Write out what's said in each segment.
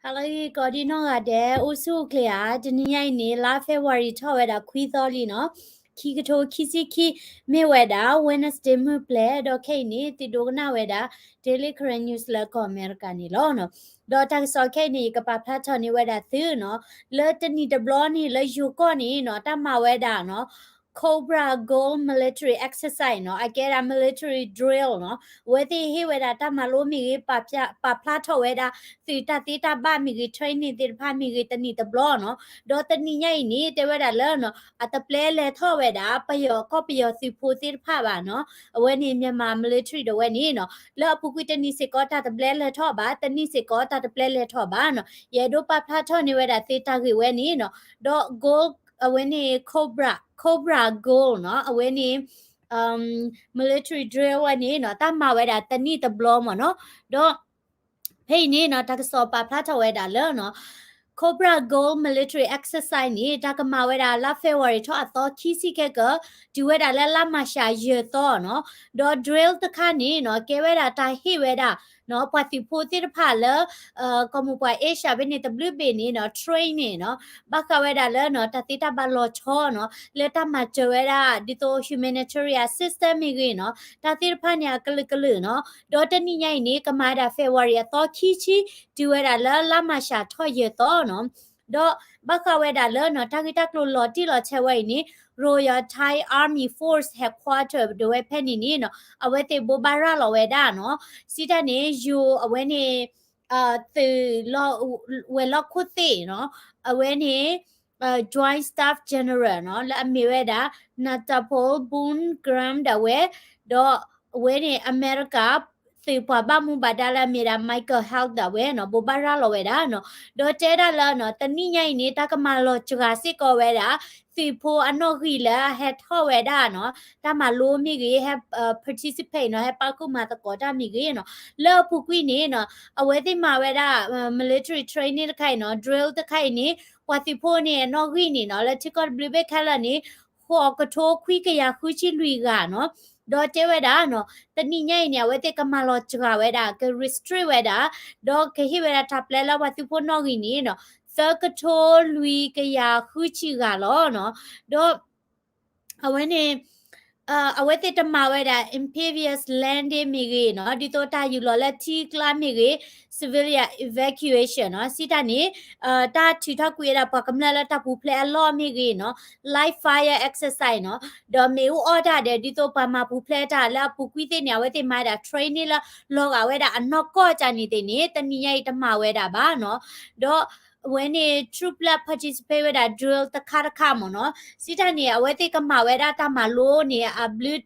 ဟါလၢအဂ့ၤ ကိးဒံနီၢ်ဂၤဒဲး အိၣ်ဆူၣ်အိၣ်ချ့ဧါ. တနံၤညါအံၤန့ၣ် လါ February ထီၣ်ဝဲဒၣ်ခွံသီလံနီၤ, ခံကထိခံဆံခံ မ့ၢ်ဝဲဒၣ် Wednesday မုၢ်ပျဲၢ် ဒီးခဲအံၤန့ၣ် သုဒိကနၣ်ဝဲဒၣ် Daily Karen News လၢကီၢ်အမဲရကၤန့ၣ်လီၤ. ဒီးတၢ်ကစီၣ်ခဲအံၤန့ၣ် ယကပာ်ဖျါထီၣ်န့ၢ်ဝဲဒၣ်သုနီၤ, လၢတနံၣ်တဘျီန့ၣ် လၢယိၤကီၢ်န့ၣ်နီၤ တၢ်မၤဝဲဒၣ်နီၤ Cobra Gold Military Exercise နီၤ, အကဲဒၣ် military drill နီၤ, အဝဲသ့ၣ်ဟ့ၣ်ဝဲဒၣ်တၢ်မၤလိမ့ၢ်ဂ့ၤ, ပာ်ဖျါထီၣ်ဝဲဒၣ် သုးတၢ်သ့တၢ်ဘၣ်မ့ၢ်ဂ့ၤ, training သ့ၣ်တဖၣ်မ့ၢ်ဂ့ၤ တနံၣ်တဘျီနီၤ. ဒီးတနံၤညါအံၤန့ၣ် တဲဝဲဒၣ်လၢနီၤ အတပျဲလဲၤထီၣ်ဝဲဒၣ် ပယီၤကီၢ်ပယီၤသုးဖိသ့ၣ်တဖၣ်ဘၣ်နီၤ, အဝဲန့ၣ် Myanmar military ဒီးဝဲန့ၣ်နီၤ, လၢအပူၤကွံာ်တနံၣ်စ့ၢ်ကီးတၢ်တပျဲလဲၤထီၣ်ဘၣ်, တနံၣ်စ့ၢ်ကီးတၢ်တပျဲလဲၤထီၣ်ဘၣ်နီၤ. ယအဲၣ်ဒိးပာ်ဖျါထီၣ်န့ၢ်ဝဲဒၣ်သုတၢ်ဂ့ၢ်ဝဲန့ၣ်နီၤ, ဒီး gold အဝဲန့ၣ် Cobra, Cobra Gold နီၤ, အဝဲန့ၣ် military drill ဝဲန့ၣ်နီၤ တၢ်မၤဝဲဒၣ်တနံၣ်တဘျီမ့ၢ်နီၤ. ဒီး ဖဲအံၤန့ၣ်နီၤ တၢ်ကစီၣ်ပာ်ဖျါထီၣ်ဝဲဒၣ်လၢနီၤ Cobra Gold Military Exercise န့ၣ် တၢ်ကမၤဝဲဒၣ်လါ February ထီၣ်အသီခံဆံခဲကၢၤ တုၤဝဲဒၣ်လၢလါမၤရှးယဲၢ်သီနီၤ. ဒီး drill တခါန့ၣ်နီၤ ကဲဝဲဒၣ်တၢ်ဟ့ၣ်ဝဲဒၣ်နီၤ ပှၤသုးဖိသ့ၣ်တဖၣ်လၢ ကီၢ်မိၢ်ပှၢ် Asia ဖဲန့ၣ်တဘျုးဘ့ၣ်န့ၣ်နီၤ training နီၤ, ဘၣ်ဃးဝဲဒၣ်လၢနီၤ တၢ်သ့တၢ်ဘၣ်လီၤဆီနီၤ, လၢတၢ်မၤစၢၤဝဲဒၣ် ဒ်သိး humanitarian assistance မ့ၢ်ဂ့ၤနီၤ, တၢ်သ့ၣ်တဖၣ်န့ၣ်အကလုာ်ကလုာ်နီၤ. ဒီးတနံၤညါအံၤန့ၣ် ကမၤဝဲဒၣ် February အသီခံဆံ တုၤဝဲဒၣ်လၢလါမၤရှးထီၣ်ယဲၢ်သီနီၤ. ဒီးဘၣ်ဃးဝဲဒၣ်လၢနီၤ တၢ်ဂ့ၢ်တၢ်ကျိၤလီၤတံၢ်လီၤဆဲးဝဲအံၤန့ၣ် Royal Thai Army Force Headquarter ဒီးဝဲဖဲန့ၣ်န့ၣ်နီၤ အဝဲသ့ၣ်ဘိးဘၣ်ရၤလီၤဝဲဒၣ်နီၤ, စံးတၢ်န့ၣ် ယိၤအဝဲန့ၣ် သုးလီၢ် ဝဲၤလီၢ်ခိၣ်သ့ၣ်နီၤ, အဝဲန့ၣ် Joint Staff General နီၤ လၢအမ့ၢ်ဝဲဒၣ် Nartapol Boon Graham ဒၣ်ဝဲ, ဒီးအဝဲန့ၣ် အမဲရကၤ သုးပှၤဘၣ်မူဘၣ်ဒါလၢအမ့ၢ်ဒၣ် Michael Held ဒၣ်ဝဲနီၤ ဘိးဘၣ်ရၤလီၤဝဲဒၣ်နီၤ. ဒီးတဲဒၣ်လၢနီၤ တနံၤညါအံၤန့ၣ် တၢ်ကမၤလီၤစှၤစ့ၢ်ကီးဝဲဒၣ် သုးဖိအနီၣ်ဂံၢ်လၢဟဲထီၣ်ဝဲဒၣ်နီၤ တၢ်မၤလိမ့ၢ်ဂ့ၤ ဟဲ participate နီၤ ဟဲပာ်ဃုာ်မၤသကိးတၢ်မ့ၢ်ဂ့ၤနီၤ, လၢအပူၤကွံာ်န့ၣ်နီၤ အဝဲသ့ၣ်မၤဝဲဒၣ် military training တခါအံၤနီၤ drill တခါအံၤန့ၣ် ပှၤသုးဖိန့ၣ်အနီၣ်ဂံၢ်န့ၣ်နီၤ လၢထံကီၢ်တဘျုးဘ့ၣ်ခဲလၢာ်န့ၣ် ဃိးကထိခွံကယၤဃုဆံလွံၢ်ဂၤနီၤ. ဒီးတဲဝဲဒၣ်နီၤ တနံၤညါအံၤန့ၣ် အဝဲသ့ၣ်ကမၤလီၤစှၤဝဲဒၣ် က restrict ဝဲဒၣ် ဒီးကဟ့ၣ်ဝဲဒၣ်တၢ်ပျဲလၢပှၤသုးဖိနီၣ်ဂံၢ်န့ၣ်နီၤ သၢကထိလွံၢ်ကယၤဃုဆံဂၤလီၤနီၤ. ဒီး အဝဲန့ၣ် အဝဲသ့ၣ်တမၤဝဲဒၣ် impervious landing မ့ၢ်ဂ့ၤနီၤ ဒ်သိးတၢ်ယူၢ်လီၤလၢထံကျါမ့ၢ်ဂ့ၤ civilian evacuation နီၤ စံးတၢ်န့ၣ် တၢ်ထုးထီၣ်ကွံာ်ဝဲဒၣ်ပှၤကမျၢၢ်လၢတၢ်ပူၤဖျဲးအလီၢ်မ့ၢ်ဂ့ၤနီၤ live fire exercise နီၤ ဒီးမ့ၣ်အူအီၣ်တၢ်ဒီး ဒ်သိးပှၤမၤပူၤဖျဲးတၢ်လၢအပူၤကွံာ်သ့ၣ်န့ၣ် အဝဲသ့ၣ်မၤဝဲဒၣ် training လၢလီၤဂာ်ဝဲဒၣ်အနီၢ်ကီၢ်ကန့ၣ်သ့ၣ်န့ၣ် တနံၤညါအံၤတမၤဝဲဒၣ်ဘၣ်နီၤ ဒီး အဝဲန့ၣ် troop လၢ participate ဝဲဒၣ် drill တခါတခါမ့ၢ်နီၤ စံးတၢ်န့ၣ် အဝဲသ့ၣ်ကမၤဝဲဒၣ်တၢ်မၤလိန့ၣ် အဘျုး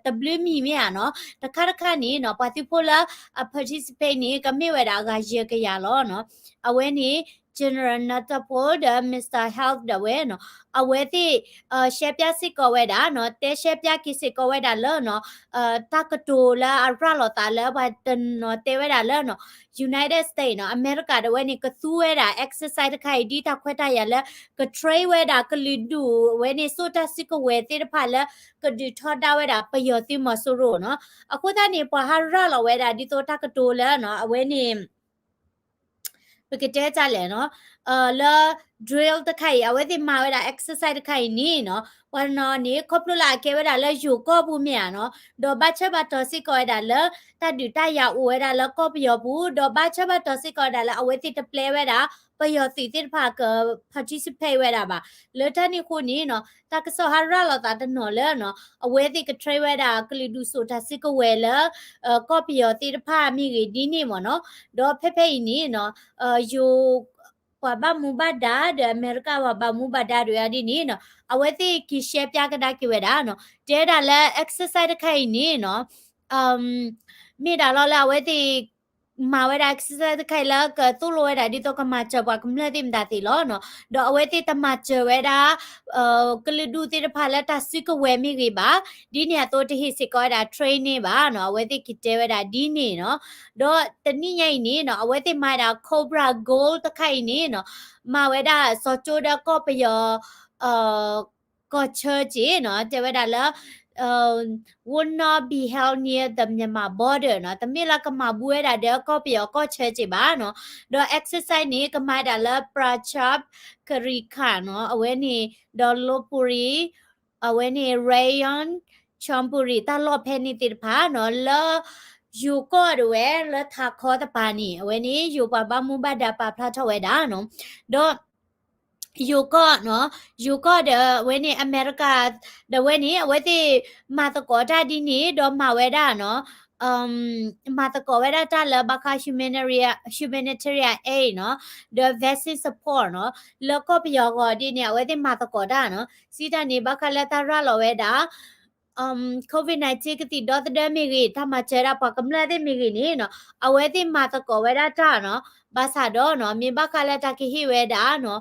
တဘျုးမံၤမ့ၢ်ဧါနီၤ တခါတခါန့ၣ်နီၤ ပှၤသုးဖိလၢအ participate န့ၣ် ကမ့ၢ်ဝဲဒၣ်အဂၤယဲၢ်ကယၤလီၤနီၤ အဝဲန့ၣ် General Nartapol ဒီး Mister Held ဒၣ်ဝဲနီၤ အဝဲသ့ၣ် ရှဲပျါစ့ၢ်ကီးဝဲဒၣ်နီၤ တဲရှဲပျါက့ၤစ့ၢ်ကီးဝဲဒၣ်လၢနီၤ တၢ်ကတိၤလၢအရၤလီၤသးလၢပှၤတနီၤတဲဝဲဒၣ်လၢနီၤ United States နီၤ အမဲရကၤဒၣ်ဝဲန့ၣ် ကသူဝဲဒၣ် exercise တခါအံၤ ဒ်တၢ်ခွဲးတၢ်ယာ်လၢ က train ဝဲဒၣ်ကလုာ်ဒူၣ်ဝဲန့ၣ် စိာ်တၢ်စုကဝဲၤသ့ၣ်တဖၣ်လၢ ကဒုးထီဒါဝဲဒၣ်ပယီၤသုးမီၤစိရိၤနီၤ အဃိသတးန့ၣ် ပှၤဟးရၤလီၤဝဲဒၣ် ဒ်သိးတၢ်ကတိၤလၢနီၤ အဝဲန့ၣ် ပကတဲတၢ်လဲၣ်နီၤ လၢ drill တခါအံၤ အဝဲသ့ၣ်မၤဝဲဒၣ် exercise တခါအံၤန့ၣ်နီၤ ပှၤနီၤန့ၣ် ခီဖျိလၢအကဲဝဲဒၣ်လၢယိၤကီၢ်ပူၤမ့ၢ်ဧါနီၤ ဒီးဘၣ်ဆၢဘၣ်တီၤစ့ၢ်ကီးဝဲဒၣ်လၢ တၢ်ဒုးတၢ်ယၤအိၣ်ဝဲဒၣ်လၢကီၢ်ပယီၤပူၤ ဒီးဘၣ်ဆၢဘၣ်တီၤစ့ၢ်ကီးဝဲဒၣ်လၢ အဝဲသ့ၣ်တပျဲဝဲဒၣ် ပယီၤသုးသ့ၣ်တဖၣ်က participate ဝဲဒၣ်ဘၣ် လၢတၢ်န့ၣ်အဃိန့ၣ်နီၤ တၢ်ကစီၣ်ဟးရၤလီၤသးတနီၤလၢနီၤ အဝဲသ့ၣ်က train ဝဲဒၣ် ကလုာ်ဒူၣ်စိာ်တၢ်စုကဝဲၤလၢ ကီၢ်ပယီၤသ့ၣ်တဖၣ်မ့ၢ်ဂ့ၤဒ်န့ၣ်မ့ၢ်နီၤ ဒီးဖဲဖဲအံၤန့ၣ်နီၤ ယိၤ ပှၤဘၣ်မူဘၣ်ဒါ ဒီးအမဲရကၤပှၤဘၣ်မူဘၣ်ဒါဒၣ်ဝဲဒ်န့ၣ်နီၤ အဝဲသ့ၣ်က့ၤရှဲပျါကဒါက့ၤဝဲဒၣ်နီၤ တဲဒၣ်လၢ exercise တခါအံၤန့ၣ်နီၤ မ့ၢ်ဒၣ်လီၤလၢအဝဲသ့ၣ် မၤဝဲဒၣ် exercise တခါအံၤလၢကသိၣ်လိဝဲဒၣ်ဒ်သိးကမၤစၢၤပှၤကမျၢၢ်သ့ၣ်မတၤသ့ၣ်လီၤနီၤ ဒီးအဝဲသ့ၣ်တမၤစၢၤဝဲဒၣ် ကလုာ်ဒူၣ်သ့ၣ်တဖၣ်လၢတၢ်စုကဝဲၤမ့ၢ်ဂ့ၤဘၣ် ဒ်န့ၣ်အသိးတဟ့ၣ်စ့ၢ်ကီးဝဲဒၣ် training ဘၣ်နီၤ အဝဲသ့ၣ်က့ၤတဲဝဲဒၣ်ဒ်န့ၣ်နီၤ ဒီးတနံၣ်ညါအံၤန့ၣ်နီၤ အဝဲသ့ၣ်မၤဝဲဒၣ် Cobra Gold တခါအံၤန့ၣ်နီၤ မၤဝဲဒၣ်စီၤကၠိဒီးကီၢ်ပယီၤ ကီၢ်ဆၢက့နီၤ တဲဝဲဒၣ်လၢ will not be held near the Myanmar border နီၤ, တမ့ၢ်လၢကမၤဘူၣ်ဝဲဒၣ်ဒီးကီၢ်ပယီၤကီၢ်ဆၢက့ဘၣ်နီၤ. ဒီး exercise န့ၣ် ကမၤဝဲဒၣ်လၢ Prachuap Khiri Khan နီၤ, အဝဲန့ၣ် ဒီး Lopburi အဝဲန့ၣ် Rayon Chonburi တၢ်လီၢ်ဖဲန့ၣ်သ့ၣ်တဖၣ်နီၤ, လၢ ယိၤကီၢ်ဒၣ်ဝဲ လၢထးခီတပၤန့ၣ် အဝဲန့ၣ် ယိၤပှၤဘၣ်မူဘၣ်ဒါပာ်ဖျါထီၣ်ဝဲဒၣ်နီၤ. ဒီး ယိၤကီၢ်နီၤ, ယိၤကီၢ်ဒီးအဝဲန့ၣ် အမဲရကၤ ဒီးဝဲန့ၣ် အဝဲသ့ၣ်မၤသကိးတၢ်ဒ်န့ၣ် ဒီးမၤဝဲဒၣ်နီၤ, မၤသကိးဝဲဒၣ်တၢ်လၢဘၣ်ဃး humanitarian, humanitarian aid နီၤ, ဒီး vaccine support နီၤ, လၢကီၢ်ပယီၤအဂီၢ်ဒ်န့ၣ် အဝဲသ့ၣ်မၤသကိးတၢ်နီၤ, စံးတၢ်န့ၣ် ဘၣ်ဃးလၢတၢ်ရၤလီၤဝဲဒၣ် COVID nineteen ကသံၣ်ဒီသဒၢမ့ၢ်ဂ့ၤ, တၢ်မၤစၢၤဒၣ်ပှၤကမျၢၢ်သ့ၣ်မ့ၢ်ဂ့ၤန့ၣ်နီၤ, အဝဲသ့ၣ်မၤသကိးဝဲဒၣ်တၢ်နီၤ, ဘၣ်ဆၣ်ဒီးနီၤ, မ့ၢ်ဘၣ်ဃးလၢတၢ်ကဟ့ၣ်ဝဲဒၣ်နီၤ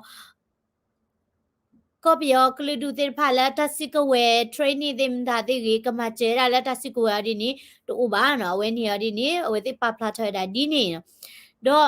ကီၢ်ပယီၤကလုာ်ဒူၣ်သ့ၣ်တဖၣ်လၢတၢ်စုကဝဲၤ training သ့ၣ်မတၤသ့ၣ်ဂ့ၤ ကမၤစၢၤဒၣ်လၢတၢ်စုကဝဲၤအီၤဒ်န့ၣ် တအိၣ်ဘၣ်နီၤ, အဝဲန့ၣ်အီၤဒ်န့ၣ် အဝဲသ့ၣ်ပာ်ဖျါထီၣ်ဝဲဒၣ်ဒ်န့ၣ်နီၤ, ဒီး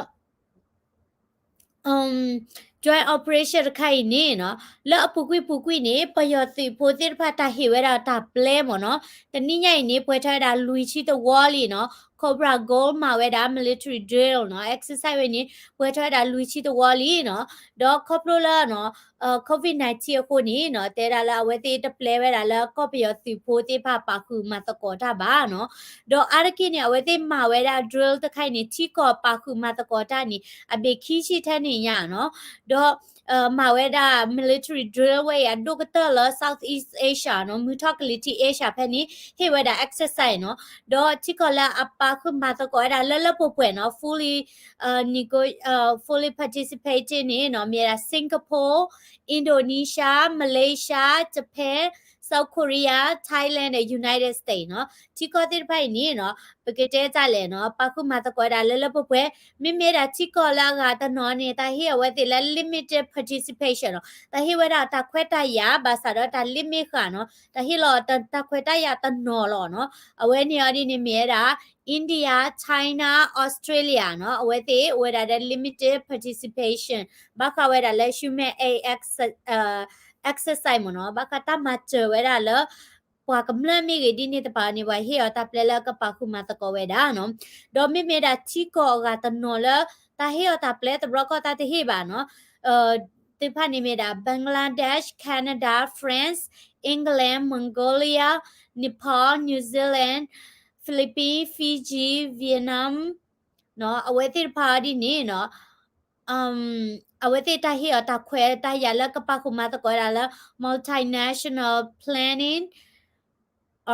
joint operation တခါအံၤန့ၣ်နီၤ, လၢအပူၤကွံာ်ပူၤကွံာ်န့ၣ် ပယီၤသုးဖိသ့ၣ်တဖၣ်တၢ်ဟ့ၣ်ဝဲဒၣ်တၢ်ပျဲမ့ၢ်နီၤ, တနံၣ်ညါအံၤန့ၣ် ပှဲၤထီၣ်ဝဲဒၣ်လွံၢ်ဆံတဝီလံနီၤ, Cobra Gold မၤဝဲဒၣ် military drill နီၤ, exercise ဝဲန့ၣ် ပှဲၤထီၣ်ဝဲဒၣ်လွံၢ်ဆံတဝီလံနီၤ, ဒီးခီဖျိလၢနီၤ COVID nineteen အဃိန့ၣ်နီၤ, တဲဒၣ်လၢအဝဲသ့ၣ်တပျဲဝဲဒၣ်လၢကီၢ်ပယီၤသုးဖိသ့ၣ်တဖၣ်ပာ်ဃုာ်မၤသကိးတၢ်ဘၣ်နီၤ, ဒီးအါတက့ၢ်န့ၣ် အဝဲသ့ၣ်မၤဝဲဒၣ် drill တခါအံၤန့ၣ် ထံကီၢ်ပာ်ဃုာ်မၤသကိးတၢ်န့ၣ် အဘ့ၣ်ခံဆံထဲန့ၣ်ညါနီၤ, ဒီး မၤဝဲဒၣ် military drill ဝဲအံၤအဒိၣ်ကတၢၢ်လၢ Southeast Asia နီၤ, မုၢ်ထီၣ်ကလံၤထံး Asia ဖဲန့ၣ် ဟ့ၣ်ဝဲဒၣ် exercise နီၤ, ဒီးထံကီၢ်လၢအပာ်ဃုာ်မၤသကိးဝဲဒၣ်လၢလၢပှဲၤပှဲၤနီၤ, fully, နီၤ, fully participating န့ၣ်နီၤ, မ့ၢ်ဝဲဒၣ် Singapore, Indonesia, Malaysia, Japan, South Korea, Thailand ဒီး United States နီၤ, ထံကီၢ်သ့ၣ်တဖၣ်အံၤန့ၣ်နီၤ, ပကတဲတၢ်လဲၣ်နီၤ, ပာ်ဃုာ်မၤသကိးဝဲဒၣ်လၢလၢပှဲၤပှဲၤ, မ့မ့ၢ်ဒၣ်ထံကီၢ်လၢအဂၤတနီၤန့ၣ် တၢ်ဟ့ၣ်အဝဲသ့ၣ်လၢ limited participation နီၤ, တၢ်ဟ့ၣ်ဝဲဒၣ်တၢ်ခွဲးတၢ်ယာ် ဘၣ်ဆၣ်ဒီးတၢ် limit ဃာ်နီၤ, တၢ်ဟ့ၣ်လီၤတၢ်ခွဲးတၢ်ယာ်တနီၤလီၤနီၤ, အဝဲန့ၣ်အီၤဒ်န့ၣ်မ့ၢ်ဝဲဒၣ် India, China, Australia နီၤ, အဝဲသ့ၣ်အိၣ်ဝဲဒၣ်ဒီး limited participation ဘၣ်ဃးဝဲဒၣ်လၢ human aid exercise မ့ၢ်နီၤ, ဘၣ်ဃးတၢ်မၤစၢၤဝဲဒၣ်လၢ ပှၤကမျၢၢ်မ့ၢ်ဂ့ၤဒ်န့ၣ်တဖၣ်န့ၣ် ပှၤဟ့ၣ်အီၤတၢ်ပျဲလၢကပာ်ဃုာ်မၤသကိးဝဲဒၣ်နီၤ, ဒီးမ့မ့ၢ်ဒၣ်ထံကီၢ်အဂၤတနီၤလၢ တၢ်ဟ့ၣ်အီၤတၢ်ပျဲတဘျီဃီတၢ်တဟ့ၣ်ဘၣ်နီၤ, သ့ၣ်တဖၣ်န့ၣ်မ့ၢ်ဒၣ် Bangladesh, Canada, France, England, Mongolia, Nepal, New Zealand, Philippines, Fiji, Vietnam နီၤ, အဝဲသ့ၣ်တဖၣ်အီၤဒ်န့ၣ်နီၤ, အဝဲသ့ၣ်တၢ်ဟ့ၣ်အီၤတၢ်ခွဲးတၢ်ယာ်လၢကပာ်ဃုာ်မၤသကိးဝဲဒၣ်လၢ multinational planning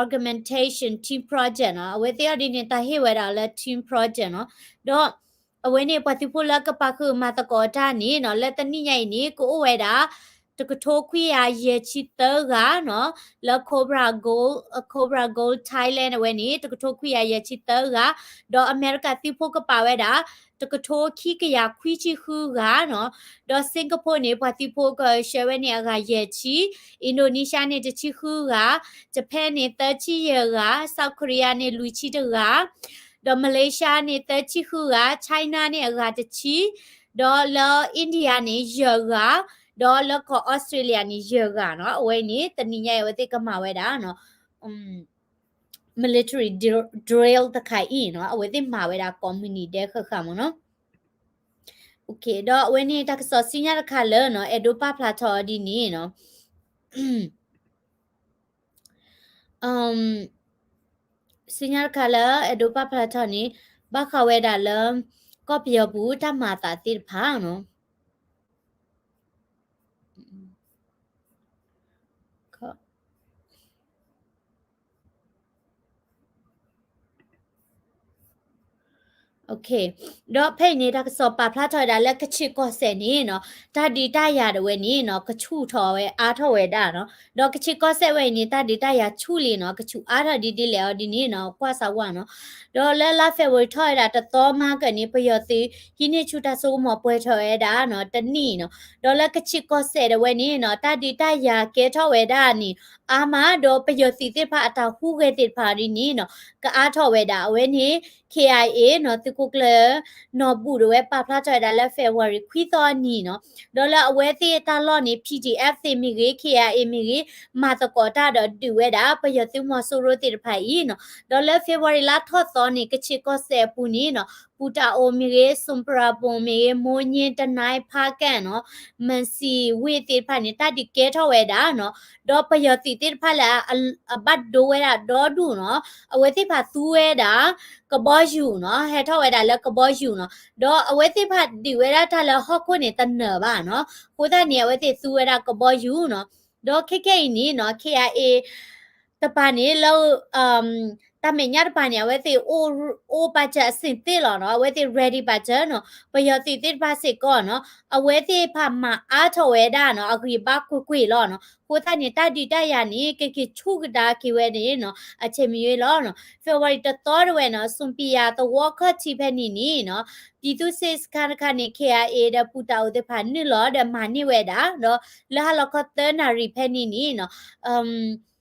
augmentation team project နီၤ, အဝဲသ့ၣ်အီၤဒ်န့ၣ် တၢ်ဟ့ၣ်ဝဲဒၣ်လၢ team project နီၤ, ဒီးအဝဲန့ၣ် ပှၤသုးဖိလၢကပာ်ဃုာ်မၤသကိးတၢ်န့ၣ်နီၤ, လၢတနံၣ်ညါအံၤန့ၣ် ကအိၣ်ဝဲဒၣ် တကထိခွံကယၤယဲၢ်ဆံသၢဂၤနီၤ, လၢ Cobra Gold, Cobra Gold Thailand အဝဲန့ၣ် တကထိခွံကယၤယဲၢ်ဆံသၢဂၤ, ဒီးအမဲရကၤသုးဖိကပာ်ဝဲဒၣ် တကထိခံကယၤခွံဆံဃုဂၤနီၤ, ဒီး Singapore န့ၣ် ပှၤသုးဖိကဆှၢဝဲန့ၣ်အဂၤယဲၢ်ဆံ, Indonesia န့ၣ် တဆံဃုဂၤ, Japan န့ၣ် သၢဆံယဲၢ်ဂၤ, South Korea န့ၣ် လွံၢ်ဆံတဂၤ, ဒီး Malaysia န့ၣ် သၢဆံဃုဂၤ, China န့ၣ် အဂၤတဆံ, ဒီးလၢ India န့ၣ် ယဲၢ်ဂၤ, ဒီးလၢကီၢ် Australia န့ၣ် ယဲၢ်ဂၤနီၤ, အဝဲန့ၣ် တနံၤညါအံၤ အဝဲသ့ၣ်ကမၤဝဲဒၣ်နီၤ military drill တခါအံၤနီၤ, အဝဲသ့ၣ်မၤဝဲဒၣ်ကိးမုၢ်နံၤဒဲးဃၣ်ဃၣ်မ့ၢ်နီၤ. ဒီးအဝဲန့ၣ် တၢ်ကစီၣ်ဆူညါတခါလၢနီၤ, အဲၣ်ဒိးပာ်ဖျါထီၣ်အီၤဒ်န့ၣ်နီၤ, ဆူညါတခါလၢအဲၣ်ဒိးပာ်ဖျါထီၣ်န့ၣ် ဘၣ်ဃးဝဲဒၣ်လၢ ကီၢ်ပယီၤပူၤတၢ်မၤအသးသ့ၣ်တဖၣ်နီၤ. ဒီးဖဲအံၤန့ၣ် တၢ်ကစီၣ်ပာ်ဖျါထီၣ်ဝဲဒၣ်လၢကချ့ၣ်ကီၢ်စဲၣ်န့ၣ်နီၤ, တၢ်ဒုးတၢ်ယၤဒၣ်ဝဲန့ၣ်နီၤ, ကဆူၣ်ထီၣ်ဝဲအါထီၣ်ဝဲဒၣ်နီၤ. ဒီးကချ့ၣ်ကီၢ်စဲၣ်ဝဲအံၤန့ၣ် တၢ်ဒုးတၢ်ယၤဆူၣ်လံနီၤ, ကဆူၣ်အါထီၣ်ဒ်ဒ်လဲၣ်အီၤဒ်န့ၣ်နီၤ, ကွၢ်စၢ်ဝါနီၤ. ဒီးလၢလါ February ထီၣ်ဝဲဒၣ်တသီမၤကၢၢ်န့ၣ် ပယီၤသုး ဟံးန့ၢ်ဆူၣ်တၢ်စိကမီၤပှဲၤထီၣ်ဝဲဒၣ်နီၤ, တနံၣ်နီၤ. ဒီးလၢကချ့ၣ်ကီၢ်စဲၣ်ဒၣ်ဝဲန့ၣ်နီၤ, တၢ်ဒုးတၢ်ယၤကဲထီၣ်ဝဲဒၣ်န့ၣ် အါမး ဒီးပယီၤသုးသ့ၣ်တဖၣ်အတၢ်ဟူးဂဲၤသ့ၣ်တဖၣ်ဒ်န့ၣ်နီၤ, ကအါထီၣ်ဝဲဒၣ် အဝဲန့ၣ် K I A နီၤ, ပယီၤသုးခိၣ်ကျၢၢ် နီၢ်ဘူၣ်ဒၣ်ဝဲပာ်ဖျါထီၣ်ဝဲဒၣ်လၢ February ခွံသီအနံၤနီၤ, ဒီးလၢအဝဲသ့ၣ်တၢ်လီၢ်န့ၣ် P D F သ့ၣ်မ့ၢ်ဂ့ၤ K I A မ့ၢ်ဂ့ၤ မၤသကိးတၢ်ဒီးဒုးဝဲဒၣ် ပယီၤသုးမီၤစိရိၤသ့ၣ်တဖၣ်အံၤနီၤ, ဒီးလၢ February လါထီၣ်သီန့ၣ် ကချ့ၣ်ကီၢ်စဲၣ်အပူၤန့ၣ်နီၤ ပူၤတၢ်အိၣ်မ့ၢ်ဂ့ၤ စွန်ပရၤဘိၣ်မ့ၢ်ဂ့ၤ မိၢ်ည့တနၢ်ဖးကၣ်နီၤ မၢၣ်စံၣ်ဝ့ၢ်သ့ၣ်တဖၣ်န့ၣ် တၢ်ဒုးကဲထီၣ်ဝဲဒၣ်နီၤ, ဒီးပယီၤသုးသ့ၣ်တဖၣ်လၢအဘၣ်ဒိဝဲဒၣ်ဒီဒူၣ်နီၤ, အဝဲသ့ၣ်တဖၣ်သူဝဲဒၣ် ကဘီယူၤနီၤ, ဟဲထီၣ်ဝဲဒၣ်လၢကဘီယူၤနီၤ, ဒီးအဝဲသ့ၣ်တဖၣ်ဒုးဝဲဒၣ်တၢ်လၢဟီၣ်ခိၣ်န့ၣ်တနၢၤဘၣ်နီၤ, အဃိသတးန့ၣ် အဝဲသ့ၣ်သူဝဲဒၣ်ကဘီယူၤနီၤ, ဒီးခဲခဲအံၤန့ၣ်နီၤ K I A တပၤန့ၣ်လၢ တၢ်မဲာ်ညါတပၤန့ၣ် အဝဲသ့ၣ်အိၣ်ပာ်စၢၤအဆင်သင့်လီၤနီၤ, အဝဲသ့ၣ် ready ပာ်စၢၤနီၤ, ပယီၤသုးသ့ၣ်တဖၣ်စ့ၢ်ကီးနီၤ, အဝဲသ့ၣ်တဖၣ်မၤအါထီၣ်ဝဲဒၣ်နီၤ, အဂံၢ်အဘါကွ့ၢ်ကွ့ၢ်လီၤနီၤ, အဃိသတးန့ၣ် တၢ်ဒုးတၢ်ယၤန့ၣ် ကက့ၤဆူၣ်ကဒါက့ၤဝဲန့ၣ်နီၤ, အဆၢမံၤဝဲလီၤနီၤ, February တသီတဝဲနီၤ, စွန်ပယၤသဝီခီၣ်ထံးဖဲန့ၣ်န့ၣ်နီၤ, ပြည်သူ့စစ်စခန်းတခါန့ၣ် K I A ဒီးပူၤတၢ်အိၣ်သ့ၣ်တဖၣ်နုာ်လီၤဒီးမၤန့ၢ်ဝဲဒၣ်, ဒီးလၢဟါလီၤခီသၢနၣ်ရံၣ်ဖဲန့ၣ်န့ၣ်နီၤ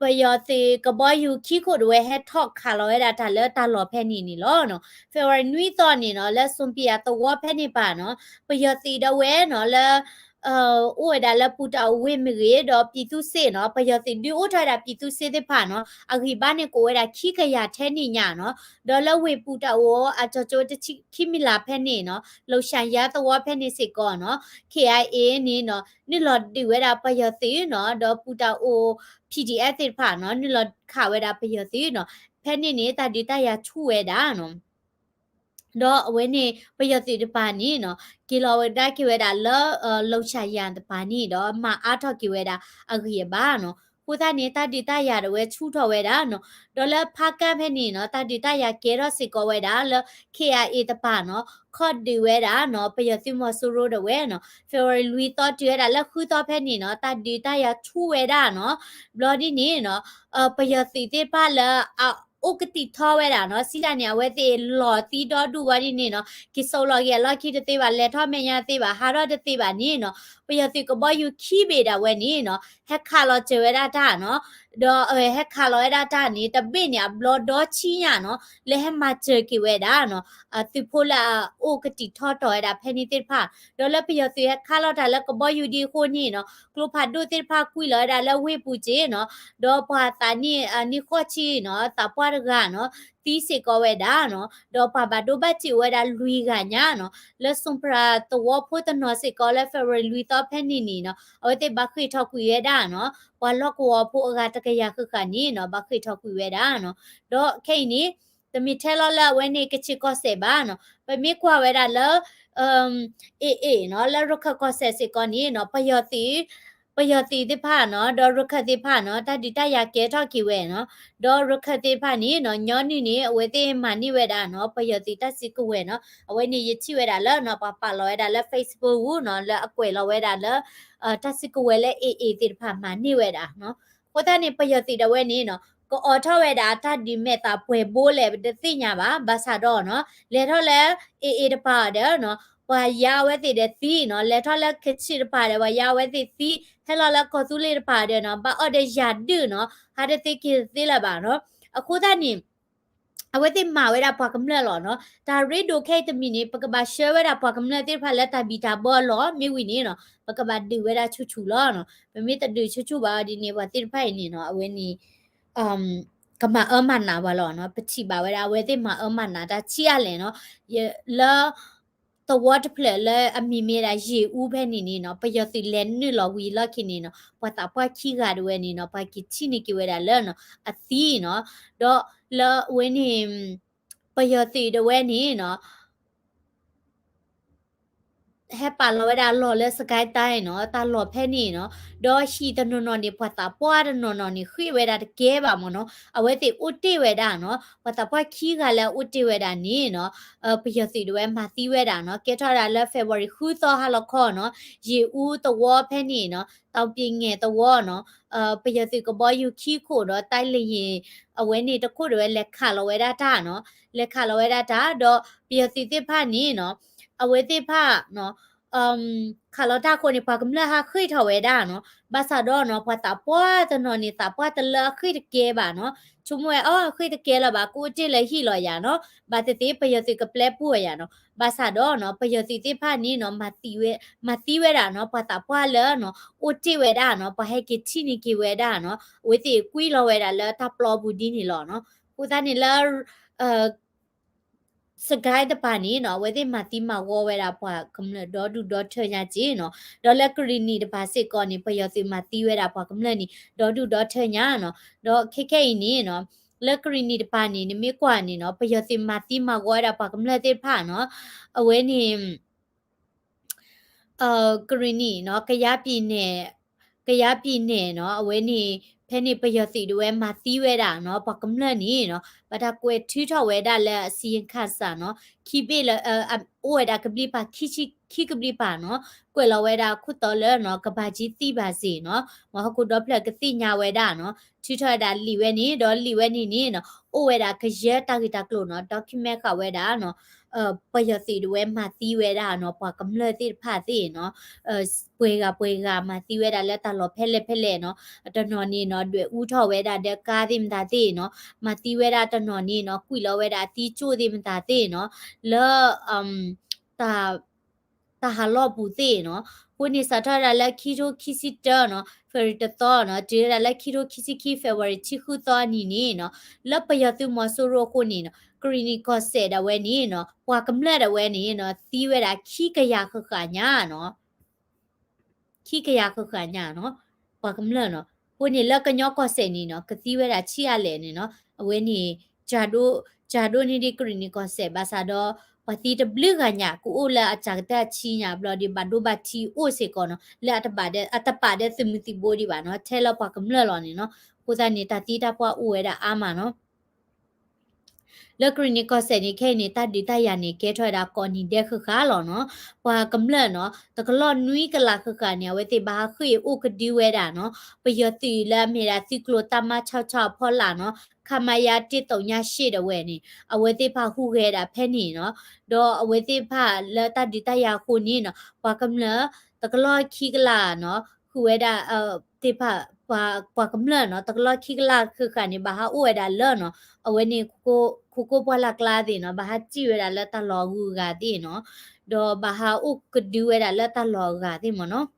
ပယီၤသုးကဘီယူၤခံခိၣ်ဒၣ်ဝဲဟဲထီၣ်ခးလီၤဝဲဒၣ်တၢ်လၢတၢ်လီၢ်ဖဲန့ၣ်န့ၣ်လီၤနီၤ, February နွံသီန့ၣ်နီၤ, လၢစွန်ပယၤသဝီဖဲန့ၣ်ပၤနီၤ, ပယီၤသုးဒၣ်ဝဲနီၤ လၢ အိၣ်ဝဲဒၣ်လၢပူၤတၢ်အိၣ်ဝ့ၢ်မ့ၢ်ဂ့ၤ ဒီးပြည်သူ့စစ်နီၤ, ပယီၤသုးဒုးအိၣ်ထီၣ်ဝဲဒၣ် ပြည်သူ့စစ်သ့ၣ်တဖၣ်နီၤ, အဂံၢ်ဘါန့ၣ်ကအိၣ်ဝဲဒၣ်ခံကယၤထဲန့ၣ်ညါနီၤ, ဒီးလၢဝ့ၢ်ပူၤတၢ်အိၣ်အကၠီၤကၠိတဆံခံမံၤလးဖဲန့ၣ်နီၤ, လီၣ်ၡၣ်ယါသဝီဖဲန့ၣ်စ့ၢ်ကီးနီၤ, K I A န့ၣ်နီၤ နုာ်လီၤဒုးဝဲဒၣ်ပယီၤသုးနီၤ, ဒီးပူၤတၢ်အိၣ် P D F သ့ၣ်တဖၣ်နီၤ, နုာ်လီၤခးဝဲဒၣ်ပယီၤသုးနီၤ, ဖဲန့ၣ်န့ၣ် တၢ်ဒုးတၢ်ယၤဆူၣ်ဝဲဒၣ်နီၤ ဒီးအဝဲန့ၣ် ပယီၤသုးတပၤန့ၣ်နီၤ က့ၤလီၤဝဲဒၣ်က့ၤဝဲဒၣ်လၢ လီၣ်ၡၣ်ယါတပၤန့ၣ်ဒီး မၤအါထီၣ်က့ၤဝဲဒၣ်အဂံၢ်အဘါနီၤ, အဃိသတးန့ၣ် တၢ်ဒုးတၢ်ယၤဒၣ်ဝဲဆူၣ်ထီၣ်ဝဲဒၣ်နီၤ, ဒီးလၢဖးကၣ်ဖဲန့ၣ်နီၤ တၢ်ဒုးတၢ်ယၤကဲထီၣ်စ့ၢ်ကီးဝဲဒၣ်လၢ K I A တပၤနီၤ ခီၣ်ဒုးဝဲဒၣ်နီၤ ပယီၤသုးမီၤစိရိၤဒၣ်ဝဲနီၤ, February လွံၢ်သီတုၤဝဲဒၣ်လၢဃုသီဖဲန့ၣ်နီၤ တၢ်ဒုးတၢ်ယၤဆူၣ်ဝဲဒၣ်နီၤ, ဘျီဒ်န့ၣ်နီၤ ပယီၤသုးသ့ၣ်တဖၣ်လၢအ အိၣ်ကတံာ်ထီဝဲဒၣ်နီၤ, စံးတၢ်န့ၣ် အဝဲသ့ၣ်လီၤသံဒီဒူၣ်ဝဲဒ်န့ၣ်နီၤ, က့ၤစိာ်လီၤက့ၤအလီၢ်ခံတသ့ဘၣ်, လဲၤထီၣ်မဲာ်ညါတသ့ဘၣ်, ဟးထီၣ်တသ့ဘၣ်န့ၣ်နီၤ, ပယီၤသုးကဘီယူၤခံဘ့ၣ်ဒၣ်ဝဲန့ၣ်နီၤ ဟဲခးလီၤစၢၤဝဲဒၣ်တၢ်နီၤ, ဒီးဟဲခးလီၤဝဲဒၣ်တၢ်န့ၣ် တဘ့ၣ်န့ၣ် အဘျီဒီဆံညါနီၤ လၢဟဲမၤစၢၤက့ၤဝဲဒၣ်နီၤ သုးဖိလၢအအိၣ်ကတံာ်ထီတီၤဝဲဒၣ်ဖဲန့ၣ်သ့ၣ်တဖၣ်, ဒီးလၢပယီၤသုးဟဲခးလီၤတၢ်လၢကဘီယူၤဒ်အဃိန့ၣ်နီၤ ကျိဖးဒိၣ်သ့ၣ်တဖၣ်ကွံာ်လီၤဝဲဒၣ်လၢဝ့ၢ်ပူၤစ့ၢ်နီၤ, ဒီးပှၤသးနံၣ်ဃိးဆံနီၤ သးပှၢ်တဂၤနီၤ သံစ့ၢ်ကီးဝဲဒၣ်နီၤ, ဒီးပှၤဘၣ်ဒိဘၣ်ထံးအိၣ်ဝဲဒၣ်လွံၢ်ဂၤညါနီၤ, လၢစွန်ပရၤသဝီဖိတနီၤစ့ၢ်ကီးလၢ February လွံၢ်သီဖဲန့ၣ်န့ၣ်နီၤ အဝဲသ့ၣ်ဘၣ်ဃ့ၢ်ထီၣ်ကွံာ်ဝဲဒၣ်နီၤ, ပှၤလီၢ်ကဝီၤဖိအဂၤတကယၤဃၣ်ဃၣ်န့ၣ်နီၤ ဘၣ်ဃ့ၢ်ထီၣ်ကွံာ်ဝဲဒၣ်နီၤ, ဒီးခဲအံၤန့ၣ် တမ့ၢ်ထဲလီၤလၢအဝဲန့ၣ်ကချ့ၣ်ကီၢ်စဲၣ်ဘၣ်နီၤ, ပမ့ၢ်ကွၢ်ဝဲဒၣ်လၢ AA နီၤ လၢရခၢၣ်ကီၢ်စဲၣ်စ့ၢ်ကီးန့ၣ်နီၤ ပယီၤသုး ပယီၤသုးသ့ၣ်တဖၣ်နီၤ ဒီးရခၢၣ်သ့ၣ်တဖၣ်နီၤ တၢ်ဒုးတၢ်ယၤကဲထီၣ်က့ၤဝဲနီၤ, ဒီးရခၢၣ်သ့ၣ်တဖၣ်န့ၣ်နီၤ ညီနုၢ်န့ၣ် အဝဲသ့ၣ်မၤန့ၢ်ဝဲဒၣ်နီၤ ပယီၤသုးတၢ်စုကဝဲၤနီၤ, အဝဲန့ၣ်ယထံၣ်ဝဲဒၣ်လၢနီၤ ပှၤပာ်လီၤဝဲဒၣ်လၢ Facebook နီၤ လၢအကွဲးလီၤဝဲဒၣ်လၢ တၢ်စုကဝဲၤလၢ AA သ့ၣ်တဖၣ်မၤန့ၢ်ဝဲဒၣ်နီၤ, အဃိသတးန့ၣ် ပယီၤသုးဒၣ်ဝဲန့ၣ်နီၤ ကအိးထီၣ်ဝဲဒၣ်တၢ်ဒုးမဲာ်သးပှဲၤဘိလဲၣ် ပတသ့ၣ်ညါဘၣ်, ဘၣ်ဆၣ်ဒီးနီၤ လဲၤထီၣ်လၢ AA တပၤဒီးနီၤ ပှၤယါအဝဲသ့ၣ်ဒီးသံနီၤ, လဲၤထီၣ်လၢကချ့ၣ်တပၤဒီး ပှၤယါအဝဲသ့ၣ်သံ, ဟဲလီၤလၢကီၢ်သူလ့ၤတပၤဒီးနီၤ ဘၣ်အီၣ်ဒီးယၤဒုၣ်နီၤ ဟးတသ့က့ၤတသ့လၢၤဘၣ်နီၤ, အဃိသတးန့ၣ် အဝဲသ့ၣ်မၤဝဲဒၣ်ပှၤကမျၢၢ်လီၤနီၤ, တၢ်ရ့ဒိၣ်ခဲအံၤတမံၤန့ၣ် ပကဘၣ်ဆှၢဝဲဒၣ်ပှၤကမျၢၢ်သ့ၣ်တဖၣ်လၢတၢ်ဘံၣ်တၢ်ဘၢအလီၢ် မ့ၢ်ဝံၤန့ၣ်နီၤ ပကဘၣ်ဒုးဝဲဒၣ်ဆူၣ်ဆူၣ်လီၤနီၤ, ပမ့ၢ်တဒုးဆူၣ်ဆူၣ်ဘၣ်အီၤဒ်န့ၣ် ပှၤသ့ၣ်တဖၣ်အံၤန့ၣ်နီၤ အဝဲန့ၣ် ကမၤအၢမၤနးပှၤလီၤနီၤ, ပထံၣ်ဘၣ်ဝဲဒၣ် အဝဲသ့ၣ်မၤအၢမၤနးတၢ်ဆံးအါလဲၣ်နီၤ, လၢ သဝီတဖျၢၣ်လၢအမံၤမ့ၢ်ဒၣ်ယ့ၣ်အူဖဲန့ၣ်န့ၣ်နီၤ ပယီၤသုးလဲၤနုာ်လီၤဝံၤလီၢ်ခံန့ၣ်နီၤ ပှၤသးပှၢ်ခံဂၤဒၣ်ဝဲန့ၣ်နီၤ ပှၤက့ၤထံၣ်န့ၢ်က့ၤဝဲဒၣ်လၢနီၤ အသံနီၤ, ဒီးလၢအဝဲန့ၣ် ပယီၤသုးဒၣ်ဝဲန့ၣ်နီၤ ဟဲပာ်လီၤဝဲဒၣ်အလီၢ်လၢ စစ်ကိုင်းတိုင်း နီၤ တၢ်လီၢ်ဖဲန့ၣ်နီၤ, ဒီးဟံၣ်တနီၤနီၤန့ၣ် ပှၤသးပှၢ်တနီၤနီၤန့ၣ် ဃ့ၢ်ဝဲဒၣ်တကဲဘၣ်မ့ၢ်နီၤ, အဝဲသ့ၣ်အိၣ်တ့ၢ်ဝဲဒၣ်နီၤ, ပှၤသးပှၢ်ခံဂၤလၢအအိၣ်တ့ၢ်ဝဲဒၣ်န့ၣ်နီၤ, ပယီၤသုးဒၣ်ဝဲမၤသံဝဲဒၣ်နီၤ, ကဲထီၣ်ဒၣ်လၢ February ဃုသီဟါလီၤခီနီၤ, ယ့ၣ်အူသဝီဖဲန့ၣ်နီၤ, တောင်ပြင်းငယ်သဝီနီၤ, ပယီၤသုးကဘီယူၤခံခိၣ်ဒီး တိုက်လေယာဉ် အဝဲန့ၣ်တခိၣ်ဒၣ်ဝဲလဲၤခးလီၤဝဲဒၣ်တၢ်နီၤ, လဲၤခးလီၤဝဲဒၣ်တၢ် ဒီးပယီၤသုးသ့ၣ်တဖၣ်န့ၣ်နီၤ, အဝဲသ့ၣ်တဖၣ်နီၤ ခးလီၤတၢ်အဃိန့ၣ် ပှၤကမျၢၢ်ဟးဃ့ၢ်ထီၣ်ဝဲဒၣ်နီၤ. ဘၣ်ဆၣ်ဒီးနီၤ ပှၤသးပှၢ်တနီၤန့ၣ် သးပှၢ်တလၢအဃ့ၢ်တကဲဘၣ်နီၤ. ဆိကမိၣ်ဝဲ အီ အဃ့ၢ်တကဲလၢၤဘၣ် ကအိၣ်တ့ၢ်လၢဟံၣ်လီၤယၤနီၤ. ဘၣ်သ့ၣ်သ့ၣ် ပယီၤသုးကပျဲပူၤယၤနီၤ. ဘၣ်ဆၣ်ဒီးနီၤ ပယီၤသုးသ့ၣ်တဖၣ်န့ၣ်နီၤ မၤသံဝဲဒၣ်နီၤ ပှၤသးပှၢ်လၢနီၤ အိၣ်တ့ၢ်ဝဲဒၣ်နီၤ ပှၤဟဲက့ၤထံၣ်န့ၢ်က့ၤဝဲဒၣ်နီၤ အဝဲသ့ၣ်ကွံာ်လီၤဝဲဒၣ်လၢတၢ်ပျီပူၤဒ်န့ၣ်လီၤနီၤ. အဃိသတးန့ၣ်လၢ စကဲတပၤန့ၣ်နီၤ အဝဲသ့ၣ်မၤသံမၤဝီဝဲဒၣ်ပှၤကမျၢၢ်ဒီဒူၣ်ဒီထၢညါက့နီၤ. ဒီးလၢကရံၣ်နံၣ်တပၤစ့ၢ်ကီးန့ၣ် ပယီၤသုးမၤသံဝဲဒၣ်ပှၤကမျၢၢ်န့ၣ် ဒီဒူၣ်ဒီထၢညါနီၤ. ဒီးခဲခဲအံၤန့ၣ်နီၤ လၢကရံၣ်နံၣ်တပၤန့ၣ် နမ့ၢ်ကွၢ်န့ၣ်နီၤ ပယီၤသုးမၤသံမၤဝီဝဲဒၣ်ပှၤကမျၢၢ်သ့ၣ်တဖၣ်နီၤ အဝဲန့ၣ် ကရံၣ်နံၣ်နီၤ ကယၤပံၤန့ၣ် ကယၤပံၤန့ၣ်နီၤ အဝဲန့ၣ် ဖဲန့ၣ်ပယီၤသုးဒၣ်ဝဲမၤသံဝဲဒၣ်နီၤ ပှၤကမျၢၢ်န့ၣ်နီၤ ဘၣ်တၢ်ကွဲးထုးထီၣ်ဝဲဒၣ်လၢအစံခၣ်စၣ်နီၤ ခံဘ့ၣ်လၢ အိၣ်ဝဲဒၣ်ကဘျံးပၤ ခံဆံခံကဘျံးပၤနီၤ ကွဲးလီၤဝဲဒၣ်ခိၣ်တီလၢနီၤ ကဘၣ်ကံသံဘၣ်စ့ၢ်နီၤ မ်ဟီၣ်ခိၣ်ဒီဖျၢၣ်ကသ့ၣ်ညါဝဲဒၣ်နီၤ ထုးထီၣ်ဝဲဒၣ်လံာ်ဝဲန့ၣ် ဒီးလံာ်ဝဲန့ၣ်န့ၣ်နီၤ အိၣ်ဝဲဒၣ်ကယဲၢ်တၢ်ဂ့ၢ်တၢ်ကျိၤနီၤ document ဃာ်ဝဲဒၣ်နီၤ ပယီၤသုးဒၣ်ဝဲမၤသံဝဲဒၣ်နီၤ ပှၤကမျၢၢ်သ့ၣ်တဖၣ်သ့ၣ်နီၤ ပှဲၤဂၤပှဲၤဂၤမၤသံဝဲဒၣ်လၢတၢ်လီၢ်ဖဲလဲၣ်ဖဲလဲၣ်နီၤ တနီၤန့ၣ်နီၤ ဒွဲၣ်အူထီၣ်ဝဲဒၣ်ဒီးကါသ့ၣ်မတၤသ့ၣ်နီၤ မၤသံဝဲဒၣ်တနီၤန့ၣ်နီၤ ကွံာ်လီၤဝဲဒၣ်အသံကၠိၣ်သ့ၣ်မတၤသ့ၣ်နီၤ လၢ တၢ် တၢ်ဟးလီၢ်ပူၤသ့ၣ်နီၤ အဃိန့ၣ် စးထီၣ်ဝဲဒၣ်လၢခံထိခံဆံတၢနီၤ February တသီနီၤ တုၤဝဲဒၣ်လၢခံထိခံဆံခံ February ခံဃုသီအနံၤန့ၣ်နီၤ လၢပယီၤသုးမီၤစိရိၤအဃိန့ၣ်နီၤ ကရံၣ်နံၣ်ကီၢ်စဲၣ်ဒၣ်ဝဲန့ၣ်နီၤ ပှၤကမျၢၢ်ဒၣ်ဝဲန့ၣ်နီၤ သံဝဲဒၣ်ခံကယၤဃၣ်ဃၣ်ညါနီၤ ခံကယၤဃၣ်ဃၣ်ညါနီၤ ပှၤကမျၢၢ်နီၤ အဃိန့ၣ်လၢကညီကီၢ်စဲၣ်န့ၣ်နီၤ ကသံဝဲဒၣ်ဆံးအါလဲၣ်န့ၣ်နီၤ အဝဲန့ၣ် ကၢဒိ ကၢဒိန့ၣ်ဒ်ကရံၣ်နံၣ်ကီၢ်စဲၣ် ဘၣ်ဆၣ်ဒီး ပှၤသံတဘျုးဂၤညါ ကအိၣ်လၢအစှၤကတၢၢ်ဆံညါဘျီဒီး ဘၣ်ဒိဘၣ်ထံးအိၣ်စ့ၢ်ကီးနီၤ လၢအတပာ်ဒီး အတပာ်ဒီးသုးမုၢ်သံၣ်ဘိဒံးဘၣ်နီၤ ထဲလၢပှၤကမျၢၢ်လီၤန့ၣ်နီၤ အဃိသတးန့ၣ် တၢ်သံတၢ်ပှၢ်အိၣ်ဝဲဒၣ်အါမးနီၤ လၢကရံၣ်နံၣ်ကီၢ်စဲၣ်န့ၣ် ခဲအံၤန့ၣ် တၢ်ဒုးတၢ်ယၤန့ၣ် ကဲထီၣ်ဝဲဒၣ်ကိးနံၤဒဲးဃၣ်ဃၣ်လီၤနီၤ. ပှၤကမျၢၢ်နီၤ တကလီၢ်နွံကလးဃၣ်ဃၣ်န့ၣ် အဝဲသ့ၣ်ဘၣ်ဟးဃ့ၢ်အိၣ်ကဒုဝဲဒၣ်နီၤ ပယီၤသုးလၢအမ့ၢ်ဒၣ်သုးကျိၤတၢ်မၤဆီဆီအဖီလာ်နီၤ ခမရ တစ်သုညရှစ်ဒၣ်ဝဲန့ၣ် အဝဲသ့ၣ်တဖၣ်ဟူးဂဲၤဒၣ်ဖဲန့ၣ်နီၤ. ဒီးအဝဲသ့ၣ်တဖၣ်လၢတၢ်ဒုးတၢ်ယၤအဃိန့ၣ်နီၤ ပှၤကမျၢၢ် တကလီၢ်ခံကလးနီၤ ဃုာ်ဝဲဒၣ် သ့ၣ်တဖၣ် ပှၤကမျၢၢ်နီၤ တကလီၢ်ခံကလးဃၣ်ဃၣ်န့ၣ် ဘၣ်ဟးအိၣ်ဝဲဒၣ်လၢနီၤ အဝဲန့ၣ် ခိခိၣ်ပှၢ်လၢ်ကျါသ့ၣ်နီၤ ဘၣ်ဟးစံၣ်ဝဲဒၣ်လၢတၢ်လီၢ်အဂုၤအဂၤသ့ၣ်နီၤ ဒီးဘၣ်ဟးအိၣ်ကဒုဝဲဒၣ်လၢတၢ်လီၢ်အဂၤသ့ၣ်မ့ၢ်နီၤ.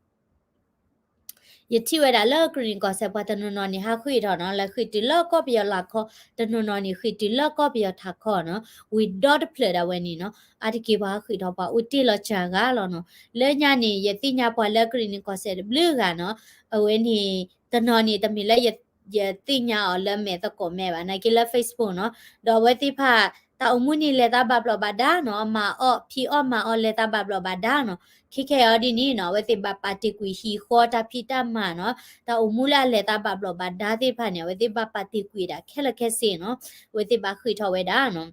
ယထံၣ်ဝဲဒၣ်လၢကရံၣ်နံၣ်ကီၢ်စဲၣ် ပှၤတနီၤနီၤန့ၣ် ဟးဃ့ၢ်ထီၣ်နီၤ လဲၤဃ့ၢ်တုၤလၢကီၢ်ပယီၤလၤခီ တနီၤနီၤန့ၣ် ဃ့ၢ်တုၤလၢကီၢ်ပယီၤထးခီနီၤ ဝံၤဒီတဖျၢၣ်ဒၣ်ဝဲန့ၣ်နီၤ အါတက့ၢ်ပှၤဟးဃ့ၢ်ထီၣ် ပှၤအိၣ်တ့ၢ်လီၤစှၤဂၤလီၤနီၤ. လၢညါန့ၣ် ယသ့ၣ်ညါပှၤလၢကရံၣ်နံၣ်ကီၢ်စဲၣ်တဘျုးဂၤနီၤ အဝဲန့ၣ် တနီၤန့ၣ် တမ့ၢ်လၢ ယသ့ၣ်ညါအီၤလၢမဲာ်သကိးမဲာ်ဘၣ် နာ်က့လၢ Facebook နီၤ ဒီးအဝဲသ့ၣ်တဖၣ် တၢ်အိၣ်မူန့ၣ်လဲၤသးဘၣ်ဘျီးဘၣ်ဒါနီၤ မၤအီၣ်ဖံးအီၣ်မၤအီၣ်လဲၤသးဘၣ်ဘျီးဘၣ်ဒါနီၤ ခဲခဲအံၤဒ်န့ၣ်နီၤ အဝဲသ့ၣ်ဘၣ်ပာ်တ့ၢ်ကွံာ်ဟံၣ်ဃီတၢ်ဖံးတၢ်မၤနီၤ တၢ်အိၣ်မူလၢအလဲၤသးဘၣ်ဘျီးဘၣ်ဒါသ့ၣ်တဖၣ်န့ၣ် အဝဲသ့ၣ်ဘၣ်ပာ်တ့ၢ်ကွံာ်ဒၣ်ခဲလၢာ်ခဲဆ့နီၤ အဝဲသ့ၣ်ဘၣ်ဃ့ၢ်ထီၣ်ဝဲဒၣ်နီၤ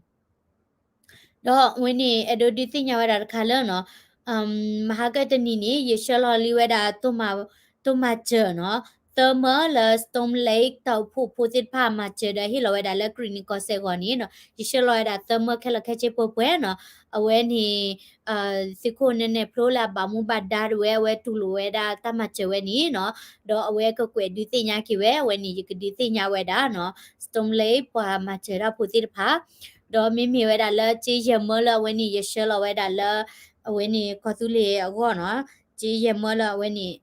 ဒီးအဝဲန့ၣ် အဲၣ်ဒိးဒုးသ့ၣ်ညါဝဲဒၣ်တခါလၢနီၤ မဟါကတနံၤန့ၣ် ယဆှၢလီၤလံဝဲဒၣ် တိၢ်မၤစၢၤနီၤ သၢမၢလၢ Storm Lake တၢ်အိၣ်ဖှိၣ်ဖိသ့ၣ်တဖၣ်မၤစၢၤဒီးဟ့ၣ်လီၤဝဲဒၣ်လၢကရံၣ်နံၣ်ကီၢ်စဲၣ်အဂီၢ်န့ၣ်နီၤ ယဆှၢလီၤဝဲဒၣ်သၢမၢခဲလၢာ်ခဲဆ့ပှဲၤပှဲၤနီၤ အဝဲန့ၣ် သုးခိၣ်နဲနဲၣ်ဖျိလၢအဘၣ်မူဘၣ်ဒါတဝဲ အဝဲတူၢ်လိာ်ဝဲဒၣ်တၢ်မၤစၢၤဝဲန့ၣ်နီၤ ဒီးအဝဲကကွဲးဒုးသ့ၣ်ညါက့ၤဝဲ အဝဲန့ၣ် ယကဒုးသ့ၣ်ညါဝဲဒၣ်နီၤ Storm Lake ပှၤမၤစၢၤတၢ်ဖိသ့ၣ်တဖၣ် ဒီးမ့မ့ၢ်ဝဲဒၣ်လၢကၠ့ယဲၢ်မၢလၢအဝဲန့ၣ် ယဆှၢလီၤဝဲဒၣ်လၢ အဝဲန့ၣ်ကီၢ်သူလ့ၤအဂီၢ်နီၤ ကၠ့ယဲၢ်မၢလၢအဝဲန့ၣ်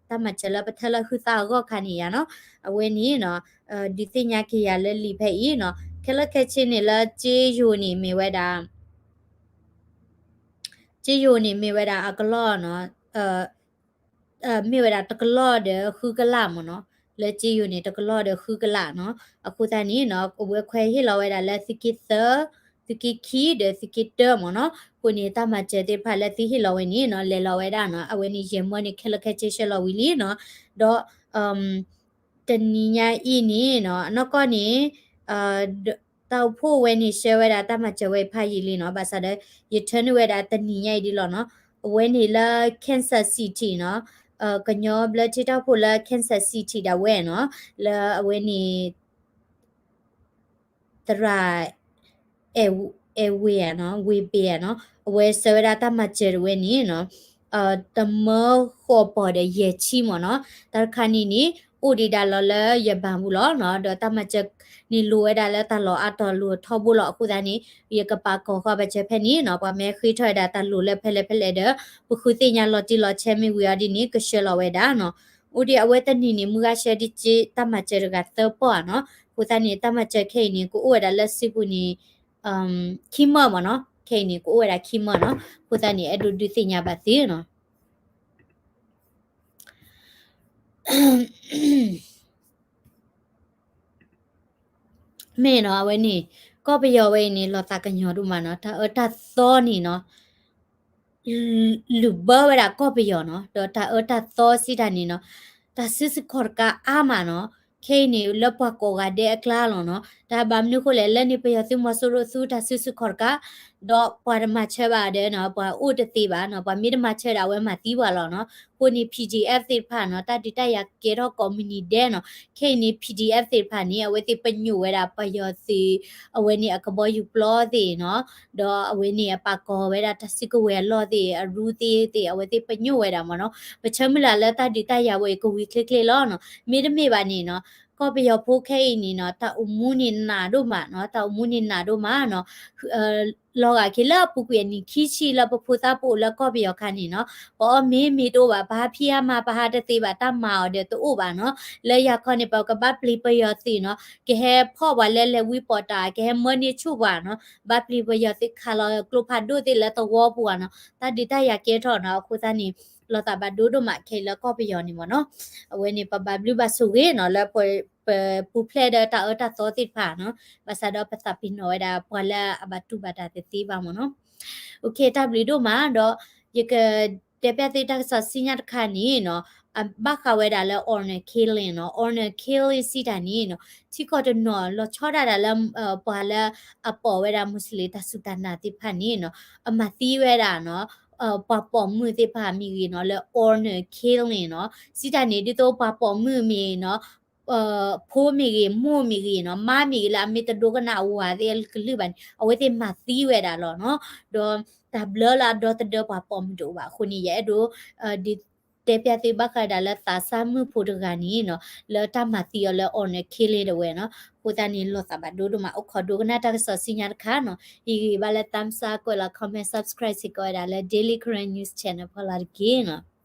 တၢ်မၤစၢၤလၢပထၢလၢဟုသၣ်အဂီၢ်ခါန့ၣ်ယါနီၤ အဝဲန့ၣ်နီၤ ဒုးသ့ၣ်ညါက့ၤယၤလၢလံာ်ဖဲအံၤနီၤ ခဲလၢာ်ခဲဆ့န့ၣ်လၢကၠ့ယိၤန့ၣ်မ့ၢ်ဝဲဒၣ် ကၠ့ယိၤန့ၣ်မ့ၢ်ဝဲဒၣ်အကလီၢ်နီၤ မ့ၢ်ဝဲဒၣ်တကလီၢ်ဒီးဃုကလးမ့ၢ်နီၤ လၢကၠ့ယိၤန့ၣ် တကလီၢ်ဒီးဃုကလးနီၤ အဃိသတးန့ၣ်နီၤ အဝဲခွဲးဟ့ၣ်လီၤဝဲဒၣ်လၢသုးက့သၢ သုးက့ခံဒီးသုးက့တၢမ့ၢ်နီၤ အဃိန့ၣ် တၢ်မၤစၢၤသ့ၣ်တဖၣ်လၢသုဟ့ၣ်လီၤဝဲန့ၣ်နီၤ လဲၤလီၤဝဲဒၣ်နီၤ အဝဲန့ၣ်ယဲၢ်မၢန့ၣ် ခဲလၢာ်ခဲဆ့ဆှၢလီၤဝံၤလံနီၤ ဒီး တနံၤညါအံၤန့ၣ်နီၤ အနီၢ်ကီၢ်န့ၣ် တၢ်အိၣ်ဖှိၣ်ဝဲန့ၣ် ဆှၢဝဲဒၣ်တၢ်မၤစၢၤဝဲဖးယံာ်လံနီၤ ဘၣ်ဆၣ်ဒီး ယထၢနုာ်ဝဲဒၣ်တနံၤညါအံၤဒ်လီၤနီၤ အဝဲန့ၣ်လၢ Kansas City နီၤ ကညီဘျၢထံတၢ်အိၣ်ဖှိၣ်လၢ Kansas City ဒၣ်ဝဲနီၤ လၢအဝဲန့ၣ် သရၣ် အဲၣ်ဝ့ၢ်ဧါနီၤ ဝ့ၢ်ဘ့ၣ်ဧါနီၤ အဝဲဆှၢဝဲဒၣ်တၢ်မၤစၢၤတဝဲန့ၣ်နီၤ တမၢဃိးပီၢ်ဒီးယဲၢ်ဆံမ့ၢ်နီၤ. တၢ်တခါန့ၣ်န့ၣ် အိၣ်ဒံးဒၣ်လီၤလၢယဘၣ်ပူၤလီၤနီၤ. ဒီးတၢ်မၤစၢၤန့ၣ် လိၣ်ဝဲဒၣ်လၢတၢ်လီၢ်အါတီၤလိၣ်ထီဘိလီၤ. အဃိသတးန့ၣ် ယကပာ်ကီၤဃီဘၣ်စၢၤဖဲန့ၣ်နီၤ. ပှၤမ့ၢ်ဃ့ထီၣ်ဝဲဒၣ်တၢ်လိၣ်လၢဖဲလဲၣ်ဖဲလဲၣ်ဒီး ပဃုသ့ၣ်ညါလီၤတံၢ်လီၤဆဲးမ့ၢ်ဝံၤအီၤဒ်န့ၣ် ကဆှၢလီၤဝဲဒၣ်နီၤ. အိၣ်ဒံးအဝဲတနံၤန့ၣ် မုၢ်ဂၤဆှၢဒ်က့ တၢ်မၤစၢၤတဂၤသၢပီၢ်ဧါနီၤ. အဃိသတးန့ၣ် တၢ်မၤစၢၤခဲအံၤန့ၣ် ကအိၣ်ဝဲဒၣ်လၢစုပူၤန့ၣ် ခံမၢၢ်မ့ၢ်နီၤ. ခဲအံၤန့ၣ် ကအိၣ်ဝဲဒၣ်ခံမၢၢ်နီၤ. အဃိသတးန့ၣ် အဲၣ်ဒိးဒုးသ့ၣ်ညါဘၣ်သုနီၤ. မ့ၢ်နီၤ အဝဲန့ၣ် ကီၢ်ပယီၤဝဲအံၤန့ၣ် လီၤသးကညီၤဒိၣ်မးနီၤ. တၢ်အၢတၢ်သီန့ၣ်နီၤ လုၢ်ဘၢဝဲဒၣ်ကီၢ်ပယီၤနီၤ. ဒီးတၢ်အၢတၢ်သီစံးတၢ်န့ၣ်နီၤ တၢ်စုဆူၣ်ခီၣ်တကးအါမးနီၤ. ခဲအံၤန့ၣ် လၢပှၤကိးဂၤဒဲးအကျါလီၤနီၤ. တၢ်ဘၣ်မနုၤဃိလဲၣ် လၢန့ၣ်ပယီၤသုးမီၤစိရိၤသူတၢ်စုဆူၣ်ခီၣ်တကး ဒီးပှၤတမၤဆၢဘၣ်ဒီးနီၤ ပှၤအိၣ်တသ့ဘၣ်နီၤ. ပှၤမ့ၢ်တမၤဆၢဒီး အဝဲမၤသံပှၤလီၤနီၤ. အဃိန့ၣ် P D F သ့ၣ်တဖၣ်နီၤ တၢ်ဒုးတၢ်ယၤကဲထီၣ်ကိးမုၢ်နံၤဒဲးနီၤ. ခဲအံၤန့ၣ် P D F သ့ၣ်တဖၣ်န့ၣ် အဝဲသ့ၣ်ပညိၣ်ဝဲဒၣ်ပယီၤသုး အဝဲန့ၣ်အကဘီယူၤပျီသ့ၣ်နီၤ. ဒီးအဝဲန့ၣ်အပာ်ကီၤဝဲဒၣ်တၢ်စုကဝဲၤအလီၢ်သ့ၣ် အရူသ့ၣ်သ့ၣ် အဝဲသ့ၣ်ပညိၣ်ဝဲဒၣ်မ့ၢ်နီၤ. ပဆၢမုၢ်လၢ်လၢတၢ်ဒုးတၢ်ယၤဝဲအံၤကဝံၤချ့ချ့လီၤနီၤ. မ့တမ့ၢ်ဘၣ်န့ၣ်နီၤ ကီၢ်ပယီၤဖိခဲအံၤန့ၣ်နီၤ တၢ်အိၣ်မူန့ၣ်နးဒိၣ်မးနီၤ. တၢ်အိၣ်မူန့ၣ်နးဒိၣ်မးနီၤ. လီၤဂာ်က့ၤလၢအပူၤကွံာ်အနံၣ်ခံဆံလၢပဖိသၣ်ပအိၣ်လၢကီၢ်ပယီၤခါန့ၣ်နီၤ ပအီၣ်မ့ၤမ့ၢ်တအိၣ်ဘၣ် ပဟးဖံးဟးမၤ ပဟးတသ့ဘၣ် တၢ်မၤအီၤဒီးတအိၣ်ဘၣ်နီၤ. လၢယၤခီန့ၣ် ပကဘၣ်ပျံၤပယီၤသုးနီၤ ကဟဲဖီၣ်ပှၤလၢလဲၤဝံပီးတၢ် ကဟဲမၢန့ၢ်ဆူၣ်ပှၤနီၤ. ဘၣ်ပျံၤပယီၤသုးခးလီၤကျိဖးဒိၣ်သ့ၣ်လၢသဝီပူၤဧါနီၤ. တၢ်ဒုးတၢ်ယၤကဲထီၣ်နီၤ. အဃိသတးန့ၣ် လီၤသးဘၣ်ဒိဒိၣ်မးခဲအံၤလၢကီၢ်ပယီၤန့ၣ်မ့ၢ်နီၤ. အဝဲန့ၣ်ပဘၣ်ဘျုးဘၣ်ဆိၣ်ဂ့ၤနီၤ လၢပပူၤဖျဲးဒီးတၢ်အၢတၢ်သီသ့ၣ်တဖၣ်နီၤ. ဘၣ်ဆၣ်ဒီးပသးပ့ၤနီၣ်ဝဲဒၣ်ပှၤလၢအဘၣ်တူၢ်ဘၣ်တၢ်တသ့ဘၣ်မ့ၢ်နီၤ. တၢ်ဘျုးဒိၣ်မးဒီး ယကတဲပျၢ်သုတၢ်ကစီၣ်ဆူညါတခါန့ၣ်နီၤ ဘၣ်ဃးဝဲဒၣ်လၢ honor killing နီၤ. Honor killing စံးတၢ်န့ၣ်နီၤ ထံကီၢ်တနီၤလီၤဆီဒၣ်တၢ်လၢ ပှၤလၢအပိာ်ဝဲဒၣ်မူစလ့ၣ်တၢ်စူၢ်တၢ်နာ်သ့ၣ်တဖၣ်န့ၣ်နီၤ အမၤသံဝဲဒၣ်နီၤ ပှၤပိာ်မုၣ်သ့ၣ်တဖၣ်မ့ၢ်ဂ့ၤနီၤ လၢ honor killing နီၤ. စံးတၢ်န့ၣ် ဒ်သိးပှၤပိာ်မုၣ်မ့ၢ်နီၤ ဖိမ့ၢ်ဂ့ၤ မိၢ်မ့ၢ်ဂ့ၤနီၤ မါမ့ၢ်ဂ့ၤလၢအမ့ၢ်တဒိကနၣ်ဝၤသ့ၣ်အကလုၢ်ဘၣ်န့ၣ် အဝဲသ့ၣ်မၤသံဝဲဒၣ်လီၤနီၤ. ဒီးတၢ်ဘျၢလၢအဒီသဒၢပှၤပိာ်မုၣ်တအိၣ်ဘၣ်. အဃိန့ၣ် ယအဲၣ်ဒိး ဒုးတဲပျၢ်သုဘၣ်ဃးဒၣ်လၢသးစၢ်မုၣ်ဖိတဂၤန့ၣ်နီၤ လၢတၢ်မၤသံအီၤလၢ honor killing တဝဲနီၤ. အဃိသတးန့ၣ် လီၤသးဘၣ်ဒိဒိၣ်မး အိၣ်ခိးဒိကနၣ်တၢ်ကစီၣ်ဆူညါတခါနီၤ. ဟ့ၣ်ဂံၢ်ဘါလၢ thumbs up ကွဲးလီၤ comment subscribe စ့ၢ်ကီးဝဲဒၣ်လၢ Daily Karen News Channel ဖီလာ်တက့ၢ်နီၤ.